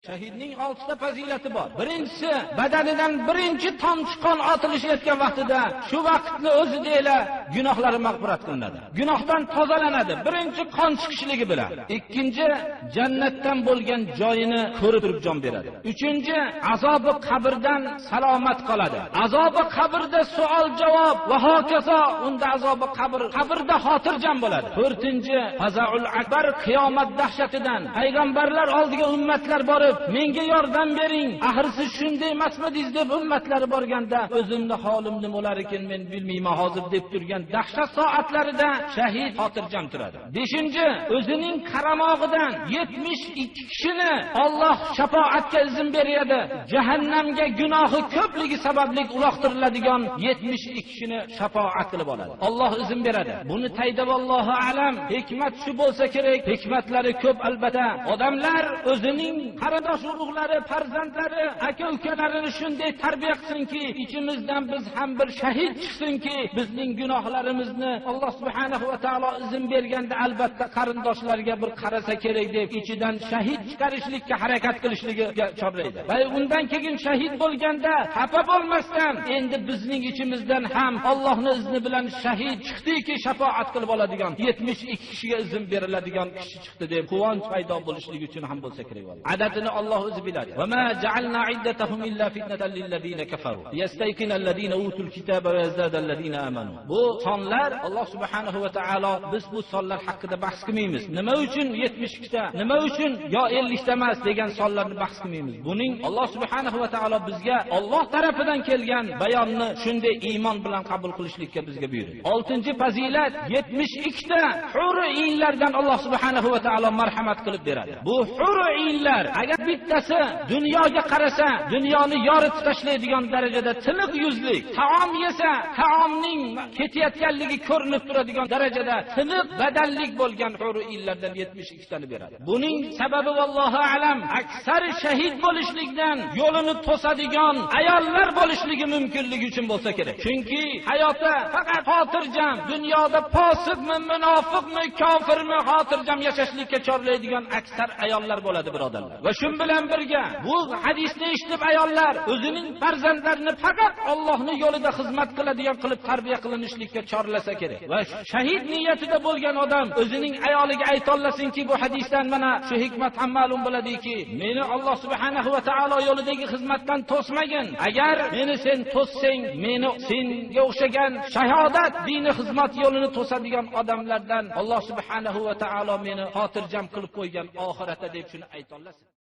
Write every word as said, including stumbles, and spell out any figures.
شەھىدنىڭ ئالتىتا پەزىلىتى بار. بىرىنچىسى، بەدەنىدىن بىرىنچى تامچە قان ئاتىلىشىۋاتقان ۋاقتىدا، شۇ ۋاقىتنى ئۆزىدىلا گۇناھلىرى مەغپىرەت قىلىنىدۇ. گۇناھتىن تازىلىنىدۇ. بىرىنچى قان چىقىشلىقى بىلەن. ئىككىنچى، جەننەتتىن بولغان جايىنى كۆرۈپ تۇرۇپ جان بېرىدۇ. ئۈچىنچى، ئازابى قەبرىدىن سالامەت قالىدۇ. ئازابى قەبرىدە سوئال جاۋاب ۋە ھاكازا ئۇندا ئازابى قەبر، قەبرىدە خاتىرجەم بولىدۇ. تۆتىنچى، فەزەئۇل ئەكبەر، قىيامەت دەھشىتىدىن پەيغەمبەرلەر ئالدىغا ئۈممەتلەر بارىپ، مېنىڭگە ياردەم بېرىڭ، ئاخىرسى شۇنداق ئەمەسمىدى دەپ ئۈممەتلەر بارغاندا، ئۆزۈمنى ھالىمنى بولاركىن مەن بىلمەيمەن ھازىر دەپ تۇرغان دەھشەت سائەتلىرىدە شەھىد خاتىرجەم تۇرىدۇ. بەشىنچى، ئۆزىنىڭ قارىماغىدىن يەتمىش ئىككى كىشىنى ئاللاھ شاپائەتكە ئىزىن بېرىدۇ. جەھەننەمگە گۇناھى كۆپلۈكى سەۋەبلىك ئۇلاقتۇرۇلىدىغان يەتمىش ئىككى كىشىنى شاپائەت قىلىپ ئالىدۇ. ئاللاھ ئىزىن بېرىدۇ. بۇنى تەيدە ۋاللاھۇ ئەلەم ھېكمەت شۇ بولسا كېرەك. ھېكمەتلىرى كۆپ ئەلبەتتە. ئادەملەر ئۆزىنىڭ قېرىنداش ئۇرۇقلىرى، پەرزەنتلىرى، ئاكا ئۇكىلىرىنى شۇنداق تەربىيە قىلسۇنكى، ئىچىمىزدىن بىز ھەم بىر شەھىد چىقسۇنكى، بىزنىڭ گۇناھلىرىمىزنى ئاللاھ سۇبھانەھۇ ۋە تائالا ئىزىن بەرگەندە، ئەلبەتتە، قېرىنداشلارغا بىر قارىسا كېرەك دەپ، ئىچىدىن شەھىد چىقىرىشلىككە ھەرىكەت قىلىشلىكىگە چاغلايدۇ. ۋە ئۇندىن كېيىن شەھىد بولغاندا خاپا بولماستىن، ئەمدى بىزنىڭ ئىچىمىزدىن ھەم ئاللاھنىڭ ئىزنى بىلەن شەھىد چىقتىكى، شاپائەت قىلىپ ئالىدىغان، يەتمىش ئىككى كىشىگە ئىزىن بېرىلىدىغان كىشى چىقتى دەپ قۇۋانچ پەيدا بولۇشلۇقى ئۈچۈن ھەم بولسا كېرەك. ئادەتىنى ئاللاھ ئۆزى بىلىدۇ. وما جعلنا عدتهم إلا فتنة للذين كفروا ليستيقن الذين أوتوا الكتاب ويزداد الذين آمنوا. بۇ سانلار، ئاللاھ سۇبھانەھۇ ۋە تائالا، بىز بۇ سانلار ھەققىدە بەھس قىلمايمىز. نېمە ئۈچۈن يەتمىش ئىككىتە، نېمە ئۈچۈن يا ئەللىكتە ئەمەس دېگەن سانلارنى بەھس قىلمايمىز. بۇنىڭ ئاللاھ سۇبھانەھۇ ۋە تائالا بىزگە ئاللاھ تەرىپىدىن كەلگەن باياننى شۇنداق ئىمان بىلەن قوبۇل قىلىشلىككە بىزگە بۇيرۇدى. ئالتىنچى پەزىلەت، يەتمىش ئىككىتە ھۇرۇ ئىنلەردىن ئاللاھ سۇبھانەھۇ ۋە تائالا مەرھەمەت قىلىپ بېرىدۇ. بۇ ھۇرۇ ئىنلار، ئەگەر بىتتىسى دۇنياغا قارىسا، دۇنيانى يارىتىپ تاشلايدىغان دەرىجىدە تىنىق يۈزلۈك، تائام يېسە، تائامنىڭ كېتىۋاتقانلىقى كۆرۈنۈپ تۇرىدىغان دەرىجىدە تىنىق بەدەنلىك بولغان ھۇرۇ ئىنلەردىن يەتمىش ئىككىتەنى بېرىدۇ. بۇنىڭ سەۋەبى، ۋاللاھۇ ئەلەم، ئەكسەر شەھىد بولۇشلۇقتىن يولىنى توسىدىغان ئاياللار بولۇشلۇقى مۇمكىنلىكى ئۈچۈن بولسا كېرەك. چۈنكى ھاياتى پەقەت خاتىرجەم، دۇنيادا پاسىقمۇ، مۇناپىقمۇ، كاپىرمۇ خاتىرجەم ياشاشلىققا چارلايدىغان ئەكسەر ئاياللار بولىدۇ، بۇرادەرلەر. ۋە شۇ بىلەن بىرگە، بۇ ھەدىسنى ئېشىتىپ ئاياللار ئۆزىنىڭ پەرزەنتلىرىنى پەقەت ئاللاھنىڭ يولىدا خىزمەت قىلىدىغان قىلىپ تەربىيە قىلىنىشلىككە چارلىسا كېرەك. ۋە شەھىد نىيەتىدە بولغان ئادەم ئۆزىنىڭ ئايالىغا ئېيتاللىسۇنكى، بۇ ھەدىستىن مانا شۇ ھېكمەت ھەم مەلۇم بولىدۇكى، مېنى ئاللاھ سۇبھانەھۇ ۋە تائالا يولىدىكى خىزمەتتىن توسمىغىن. ئەگەر مېنى سەن توسساڭ، مېنى سەنگە ئوخشىغان شاھادەت دىنىي خىزمەت يولىنى توسىدىغان ئادەملەردىن ئاللاھ سۇبھانەھۇ ۋە تائالا مېنى خاتىرجەم قىلىپ قويغىن ئاخىرەتتە، دەپ شۇنى ئېيتاللىسۇن.